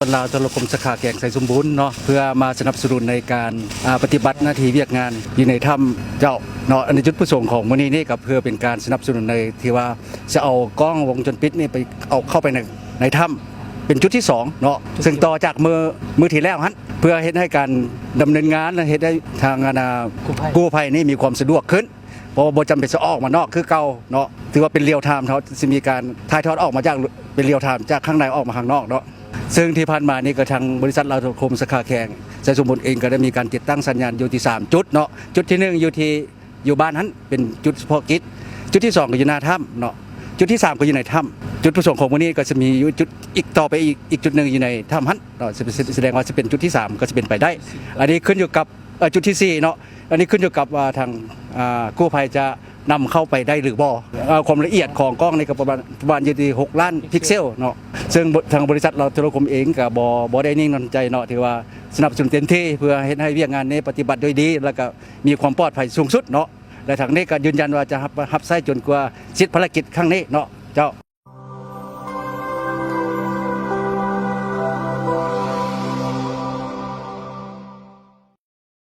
ລາວໂທລະຄົມສາຂາແຂວງໄຊສົມບູນເນາະ ເພື່ອມາສະໜັບສະໜູນໃນການ ອ່າ ປະຕິບັດໜ້າທີ່ວຽກງານຢູ່ໃນຖ້ຳເຈົ້າເນາະ. ອັນນີ້ຈຸດປະສົງຂອງມື້ນີ້ນີ້ກໍເພື່ອເປັນການສະໜັບສະໜູນໃນທີ່ວ່າຈະເອົາກ້ອງວົງຈອນປິດນີ້ໄປເອົາເຂົ້າໄປໃນ ໃນຖ້ຳ ເປັນຈຸດທີສອງເນາະ ຈຸດທີ ຊຶ່ງຕໍ່ຈາກມື້ ມື້ທີ່ແລ້ວຫັ້ນ ເພື່ອເຮັດໃຫ້ການດຳເນີນງານ ແລະ ເຮັດໃຫ້ທາງ ອັນ ອ່າ ກູ້ໄພ ກູ້ໄພນີ້ມີຄວາມສະດວກຂຶ້ນ ເພາະວ່າບໍ່ຈຳເປັນຈະອອກມານອກຄືເກົ່າເນາະ. ຖືວ່າເປັນ real time ເຮົາຊິມີການຖ່າຍທອດອອກມາຈາກ ເປັນ real time ຈາກຂ້າງໃນອອກມາຂ້າງນອກເນາະ. ເຊິ່ງທີ່ຜ່ານມານີ້ກໍທາງບໍລິສັດລາວໂທລະຄົມສາຂາແຂວງໄຊສົມບູນເອງກໍໄດ້ມີການຕິດຕັ້ງສັນຍານຢູ່ທີ່ສາມຈຸດເນາະ. ຈຸດທີໜຶ່ງຢູ່ທີ່ ຢູ່ບ້ານຫັ້ນເປັນຈຸດສະເພາະກິດ, ຈຸດທີສອງກໍຢູ່ໜ້າຖ້ຳເນາະ, ຈຸດທີສາມກໍຢູ່ໃນຖ້ຳ. ຈຸດປະສົງຂອງມື້ນີ້ກໍຈະມີຢູ່ຈຸດອີກຕໍ່ໄປອີກ ອີກຈຸດໜຶ່ງຢູ່ໃນຖ້ຳຫັ້ນເນາະ, ສະ ສະ ສະແດງວ່າຈະເປັນຈຸດທີສາມກໍຈະເປັນໄປໄດ້. ອັນນີ້ຂຶ້ນຢູ່ກັບ ເອີ ຈຸດທີສີ່ເນາະ, ອັນນີ້ຂຶ້ນຢູ່ກັບວ່າທາງ ອ່າ ກູ້ໄພຈະນຳເຂົ້າໄປໄດ້ຫຼືບໍ່. ເອີ ຄວາມລະອຽດຂອງກ້ອງນີ້ກໍປະມານ ປະມານຢູ່ທີ່ຫົກລ້ານພິກເຊວເນາະ, ເຊິ່ງທາງບໍລິສັດລາວໂທລະຄົມເອງກໍບໍ່ ບໍ່ໄດ້ນິ່ງນອນໃຈເນາະ, ຖືວ່າສະໜັບສະໜູນເຕັມທີ່ ເພື່ອເຮັດໃຫ້ວຽກງານນີ້ປະຕິບັດໂດຍດີ ແລ້ວກໍມີຄວາມປອດໄພສູງສຸດເນາະ. ແລະ ທາງນີ້ກໍຢືນຢັນວ່າຈະຮັບ ຮັບໃຊ້ຈົນກວ່າເສັດພາລະກິດຄັ້ງນີ້ເນາະເຈົ້າ.